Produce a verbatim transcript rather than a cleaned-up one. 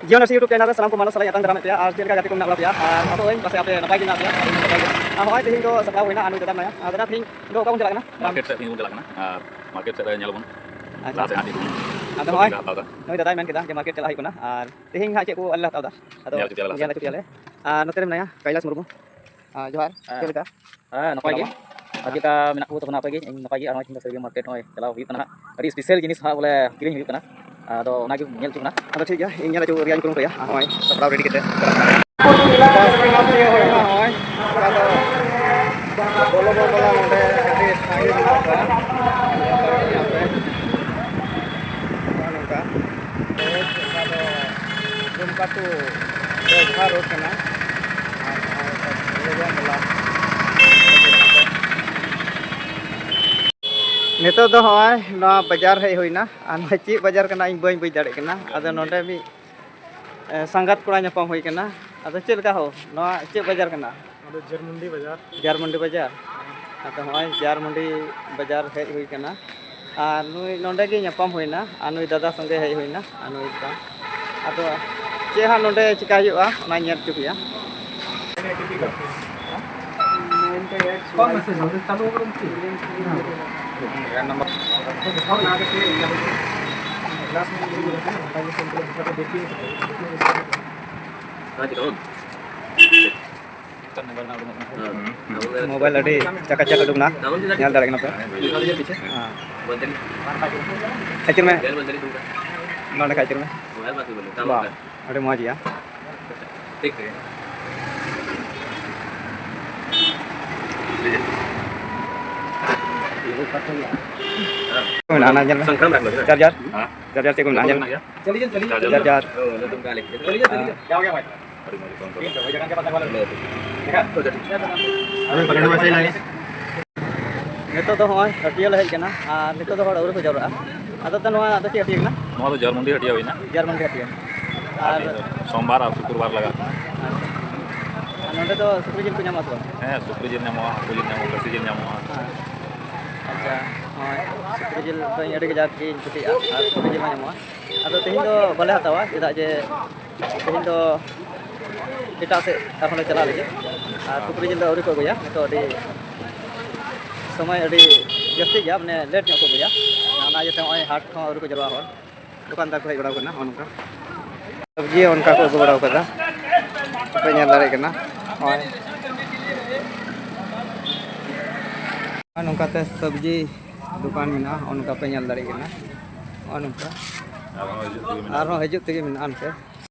ᱡᱤᱭᱚᱱ ᱟᱨ ᱥᱤ YouTube channel ᱨᱮ ᱥᱟᱱᱟᱢ ᱠᱚ ᱢᱟᱱᱚᱛ ᱥᱟᱞᱟᱜ ᱤᱧ ᱟᱛᱟᱝ ᱫᱟᱨᱟᱢᱮᱫ ᱯᱮᱭᱟ, ᱟᱨ ᱪᱮᱫ ᱞᱮᱠᱟ ᱜᱟᱛᱮ ᱠᱚ ᱢᱮᱱᱟᱜ ᱵᱟᱲᱟ ᱯᱮᱭᱟ? ᱟᱨ ᱟᱥᱚᱜ ᱟᱹᱧ ᱯᱟᱥᱮ ᱟᱯᱮ ᱱᱟᱯᱟᱭ ᱜᱮ ᱢᱮᱱᱟᱜ ᱯᱮᱭᱟ, ᱟᱨ ᱤᱧ ᱦᱚᱸ ᱱᱟᱯᱟᱭ ᱜᱮ᱾ ᱟᱨ ᱦᱚᱸᱜᱼᱚᱭ ᱛᱮᱦᱮᱧ ᱫᱚ ᱥᱟᱯᱲᱟᱣ ᱦᱩᱭᱱᱟ, ᱟᱨ ᱱᱩᱭ ᱫᱟᱫᱟ ᱢᱮᱱᱟᱭᱟ᱾ ᱟᱨ ᱫᱟᱫᱟ, ᱛᱮᱦᱮᱧ ᱫᱚ ᱚᱠᱟ ᱵᱚᱱ ᱪᱟᱞᱟᱜ ᱠᱟᱱᱟ? ᱟᱨ ᱢᱟᱨᱠᱮᱴ ᱥᱮᱫ ᱨᱮ ᱧᱮᱞ ᱟᱵᱚᱱ᱾ ᱟᱪᱪᱷᱟ᱾ ᱞᱟᱦᱟ ᱥᱮᱫ ᱦᱟᱸᱜ ᱪᱮᱫ ᱠᱚ ᱟᱫᱚ ᱦᱚᱸᱜᱼᱚᱭ ᱦᱟᱛᱟᱣ ᱫᱟ᱾ ᱱᱩᱭ ᱫᱟᱫᱟᱭ ᱢᱮᱱ ᱠᱮᱫᱟ ᱡᱮ ᱢᱟᱨᱠᱮᱴ ᱪᱟᱞᱟᱜ ᱦᱩᱭᱩᱜ ᱠᱟᱱᱟ, ᱟᱨ ᱛᱮᱦᱮᱧ ᱦᱟᱸᱜ ᱪᱮᱫ ᱠᱚ ᱟᱞᱮ ᱞᱮ ᱦᱟᱛᱟᱣ ᱫᱟ, ᱟᱫᱚ ᱧᱮᱞ ᱦᱚᱪᱚ ᱯᱮᱭᱟ ᱞᱮ ᱞᱟᱦᱟ ᱧᱮᱞ ᱥᱮᱫ᱾ ᱦᱚᱪᱚ ᱯᱮᱭᱟ ᱞᱮ᱾ ᱟᱨ ᱱᱚᱛᱮ ᱨᱮ ᱢᱮᱱᱟᱭᱟ ᱠᱟᱭᱞᱟᱥ ᱢᱩᱨᱢᱩ᱾ ᱟᱨ ᱡᱚᱦᱟᱨ᱾ ᱦᱮᱸ᱾ ᱪᱮᱫ ᱞᱮᱠᱟ? ᱦᱮᱸ, ᱱᱟᱯᱟᱭ ᱜᱮ᱾ ᱟᱨ ᱪᱮᱫ ᱞᱮᱠᱟ ᱢᱮᱱᱟᱜ ᱠᱚ ᱛᱟᱵᱚᱱᱟ ᱟᱯᱮ ᱜᱮ? ᱤᱧ ᱱᱟᱯᱟᱭ ᱜᱮ᱾ ᱟᱨ ᱱᱚᱜᱼᱚᱭ ᱛᱮᱦᱮᱧ ᱫᱚ ᱥᱟᱹᱨᱤ ᱜᱮ ᱢᱟᱨᱠᱮᱴ ᱱᱚᱜᱼᱚᱭ ᱪᱟᱞᱟᱣ ᱦᱩᱭᱩᱜ ᱠᱟᱱᱟ ᱦᱟᱸᱜ᱾ ᱟᱹᱰᱤ ᱥᱯᱮᱥᱟᱞ ᱡᱤᱱᱤᱥ ᱦᱟᱸᱜ ᱵᱚᱞᱮ ᱠᱤᱨᱤᱧ ᱦᱩᱭᱩᱜ ᱠᱟᱱᱟ᱾ ᱟᱫᱚ ᱚᱱᱟ ᱜᱮ ᱧᱮᱞ ᱦᱚᱪᱚ ᱠᱚ ᱨᱮᱭᱟᱜ ᱤᱧ ᱠᱩᱨᱩᱢᱩᱴᱩᱭᱟ᱾ ᱟᱫᱚ ᱴᱷᱤᱠ ᱜᱮᱭᱟ, ᱤᱧ ᱧᱮᱞ ᱦᱚᱪᱚ ᱠᱚ ᱨᱮᱭᱟᱜ ᱤᱧ ᱠᱩᱨᱩᱢᱩᱴᱩᱭᱟ᱾ ᱟᱨ ᱱᱚᱜᱼᱚᱭ ᱥᱟᱯᱲᱟᱣ ᱨᱮᱰᱤ ᱠᱟᱛᱮ ᱪᱟᱞᱟᱜ ᱠᱟᱱᱟ᱾ ᱵᱟᱥ ᱥᱴᱮᱱᱰ ᱛᱤᱭᱳᱜ ᱦᱩᱭᱱᱟ᱾ ᱱᱚᱜᱼᱚᱭ ᱚᱱᱠᱟ ᱫᱚ ᱵᱚᱞᱚ ᱵᱚᱞᱚ ᱱᱚᱰᱮ ᱟᱹᱰᱤ ᱥᱟᱸᱜᱮ ᱢᱮᱱᱟᱜ ᱠᱚᱣᱟ᱾ ᱱᱚᱜᱼᱚ ᱱᱚᱝᱠᱟ ᱨᱳᱰ, ᱚᱠᱟ ᱫᱚ ᱫᱩᱢᱠᱟ ᱴᱩ ᱫᱮᱣᱜᱷᱟ ᱨᱳᱰ ᱠᱟᱱᱟ᱾ ᱟᱨ ᱱᱚᱜᱼᱚᱭ ᱵᱚᱞᱚ ᱡᱚᱝ ᱵᱟᱞᱟ᱾ ᱱᱤᱛᱚᱜ ᱫᱚ ᱦᱚᱸᱜᱼᱚᱭ ᱱᱚᱣᱟ ᱵᱟᱡᱟᱨ ᱦᱮᱡ ᱦᱩᱭᱱᱟ᱾ ᱟᱨ ᱱᱚᱣᱟ ᱪᱮᱫ ᱵᱟᱡᱟᱨ ᱠᱟᱱᱟ ᱤᱧ ᱵᱟᱹᱧ ᱵᱩᱡᱽ ᱫᱟᱲᱮᱭᱟᱜ ᱠᱟᱱᱟ᱾ ᱟᱫᱚ ᱱᱚᱰᱮ ᱢᱤᱫ, ᱮ, ᱥᱟᱸᱜᱟᱛ ᱠᱚᱲᱟ ᱧᱟᱯᱟᱢ ᱦᱩᱭ ᱠᱟᱱᱟ᱾ ᱟᱫᱚ ᱪᱮᱫ ᱞᱮᱠᱟ ᱦᱳ, ᱱᱚᱣᱟ ᱪᱮᱫ ᱵᱟᱡᱟᱨ ᱠᱟᱱᱟ? ᱱᱚᱰᱮ ᱡᱟᱨᱢᱩᱱᱰᱤ ᱵᱟᱡᱟᱨ᱾ ᱡᱟᱨᱢᱩᱱᱰᱤ ᱵᱟᱡᱟᱨ? ᱟᱫᱚ ᱦᱚᱸᱜᱼᱚᱭ ᱡᱟᱨᱢᱩᱱᱰᱤ ᱵᱟᱡᱟᱨ ᱦᱮᱡ ᱦᱩᱭ ᱠᱟᱱᱟ᱾ ᱟᱨ ᱱᱩᱭ ᱱᱚᱰᱮ ᱜᱮ ᱧᱟᱯᱟᱢ ᱦᱩᱭᱱᱟ, ᱟᱨ ᱱᱩᱭ ᱫᱟᱫᱟ ᱥᱚᱸᱜᱮ ᱦᱮᱡ ᱦᱩᱭᱱᱟ, ᱟᱨ ᱱᱩᱭ ᱫᱟᱫᱟ᱾ ᱟᱫᱚ ᱪᱮᱫ ᱦᱟᱸᱜ ᱱᱚᱰᱮ ᱪᱤᱠᱟ ᱦᱩᱭᱩᱜᱼᱟ, ᱚᱱᱟ ᱧᱮᱞ ᱦᱚᱪᱚ ᱯᱮᱭᱟ᱾ ᱢᱳᱵᱟᱭᱤᱞ ᱟᱹᱰᱤ ᱪᱟᱠᱟ ᱪᱟᱠ ᱩᱰᱩᱠ ᱮᱱᱟ, ᱧᱮᱞ ᱫᱟᱲᱮᱭᱟᱜ ᱠᱟᱱᱟ ᱯᱮ᱾ ᱦᱮᱸ᱾ ᱠᱷᱟᱹᱪᱤᱨ ᱢᱮ, ᱱᱚᱰᱮ ᱠᱷᱟᱹᱪᱤᱨ ᱢᱮ᱾ ᱵᱟᱦ, ᱟᱹᱰᱤ ᱢᱚᱡᱽ ᱜᱮᱭᱟ᱾ ᱢᱮᱱᱟᱜᱼᱟ, ᱚᱱᱟ ᱧᱮᱞ ᱢᱮ᱾ ᱪᱟᱨᱡᱟᱨ, ᱪᱟᱨᱡᱟᱨ ᱪᱮᱫ ᱠᱚ ᱢᱮᱱᱟᱜᱼᱟ, ᱧᱮᱞ ᱢᱮ᱾ ᱪᱟᱨᱡᱟᱨ᱾ ᱱᱤᱛᱚᱜ ᱫᱚ ᱦᱚᱸᱜᱼᱚᱭ ᱦᱟᱹᱴᱭᱟᱹ ᱞᱮ ᱦᱮᱡ ᱠᱟᱱᱟ ᱟᱨ ᱱᱤᱛᱚᱜ ᱫᱚ ᱦᱚᱲ ᱟᱹᱣᱨᱤ ᱠᱚ ᱡᱟᱣᱨᱟᱜᱼᱟ᱾ ᱟᱫᱚ ᱛᱚ ᱱᱚᱣᱟ ᱫᱚ ᱪᱮᱫ ᱦᱟᱹᱴᱭᱟᱹ ᱠᱟᱱᱟ? ᱱᱚᱣᱟ ᱫᱚ ᱡᱟᱨᱢᱩᱱᱰᱤ ᱦᱟᱹᱴᱭᱟᱹ ᱦᱩᱭᱱᱟ᱾ ᱡᱟᱨᱢᱩᱱᱰᱤ ᱦᱟᱹᱴᱭᱟᱹ᱾ ᱟᱨ ᱥᱳᱢᱵᱟᱨ ᱟᱨ ᱥᱩᱠᱨᱵᱟᱨ ᱞᱟᱜᱟᱜ ᱠᱟᱱᱟ᱾ ᱟᱪᱪᱷᱟ᱾ ᱟᱨ ᱱᱚᱸᱰᱮ ᱫᱚ ᱥᱩᱠᱨᱤ ᱡᱤᱞ ᱠᱚ ᱧᱟᱢᱚᱜᱼᱟ ᱥᱮ ᱵᱟᱝ? ᱦᱮᱸ, ᱥᱩᱠᱨᱤ ᱡᱤᱞ ᱧᱟᱢᱚᱜᱼᱟ, ᱦᱟᱹᱠᱩ ᱡᱤᱞ ᱧᱟᱢᱚᱜᱼᱟ, ᱠᱷᱟᱹᱥᱤ ᱡᱤᱞ ᱧᱟᱢᱚᱜᱼᱟ᱾ ᱦᱮᱸ᱾ ᱟᱪᱪᱷᱟ᱾ ᱥᱩᱠᱨᱤ ᱡᱤᱞ ᱫᱚ ᱤᱧ ᱟᱹᱰᱤ ᱠᱟᱡᱟᱠ ᱜᱤᱧ ᱠᱩᱥᱤᱭᱟᱜᱼᱟ ᱟᱨ ᱥᱩᱠᱨᱤ ᱡᱤᱞ ᱦᱚᱸ ᱧᱟᱢᱚᱜᱼᱟ᱾ ᱟᱫᱚ ᱛᱮᱦᱮᱧ ᱫᱚ ᱵᱟᱞᱮ ᱦᱟᱛᱟᱣᱟ, ᱪᱮᱫᱟᱜ ᱡᱮ ᱛᱮᱦᱮᱧ ᱫᱚ ᱮᱴᱟᱜ ᱥᱮᱫ ᱟᱨᱦᱚᱸ ᱞᱮ ᱪᱟᱞᱟᱜ ᱞᱟᱹᱜᱤᱫ᱾ ᱟᱨ ᱥᱩᱠᱨᱤ ᱡᱤᱞ ᱫᱚ ᱟᱹᱣᱨᱤ ᱠᱚ ᱟᱹᱜᱩᱭᱟ, ᱱᱤᱛᱚᱜ ᱟᱹᱰᱤ ᱥᱚᱢᱚᱭ ᱟᱹᱰᱤ ᱡᱟᱹᱥᱛᱤ ᱜᱮᱭᱟ, ᱢᱟᱱᱮ ᱞᱮᱴ ᱧᱚᱜ ᱠᱚ ᱟᱹᱜᱩᱭᱟ᱾ ᱚᱱᱟ ᱤᱭᱟᱹᱛᱮ ᱱᱚᱜᱼᱚᱭ ᱦᱟᱴ ᱦᱚᱸ ᱟᱹᱣᱨᱤ ᱠᱚ ᱡᱟᱨᱣᱟ ᱦᱚᱲ, ᱫᱚᱠᱟᱱᱫᱟᱨ ᱠᱚ ᱦᱮᱡ ᱵᱟᱲᱟᱣ ᱠᱟᱱᱟ᱾ ᱱᱚᱜᱼᱚ ᱱᱚᱝᱠᱟ ᱥᱚᱵᱽᱡᱤ ᱚᱱᱠᱟ ᱠᱚ ᱟᱹᱜᱩ ᱵᱟᱲᱟᱣ ᱠᱟᱫᱟ, ᱯᱮ ᱧᱮᱞ ᱫᱟᱲᱮᱭᱟᱜ ᱠᱟᱱᱟ᱾ ᱱᱚᱜᱼᱚᱭ ᱟᱨ ᱱᱚᱝᱠᱟᱛᱮ ᱥᱚᱵᱽᱡᱤ ᱫᱚᱠᱟᱱ ᱢᱮᱱᱟᱜᱼᱟ, ᱱᱚᱜᱼᱚ ᱱᱚᱝᱠᱟ ᱯᱮ ᱧᱮᱞ ᱫᱟᱲᱮᱭᱟᱜ ᱠᱟᱱᱟ᱾ ᱱᱚᱜᱼᱚ ᱱᱚᱝᱠᱟ ᱟᱨᱦᱚᱸ ᱦᱤᱡᱩᱜ ᱛᱮᱜᱮ ᱢᱮᱱᱟᱜᱼᱟ ᱱᱚᱛᱮ᱾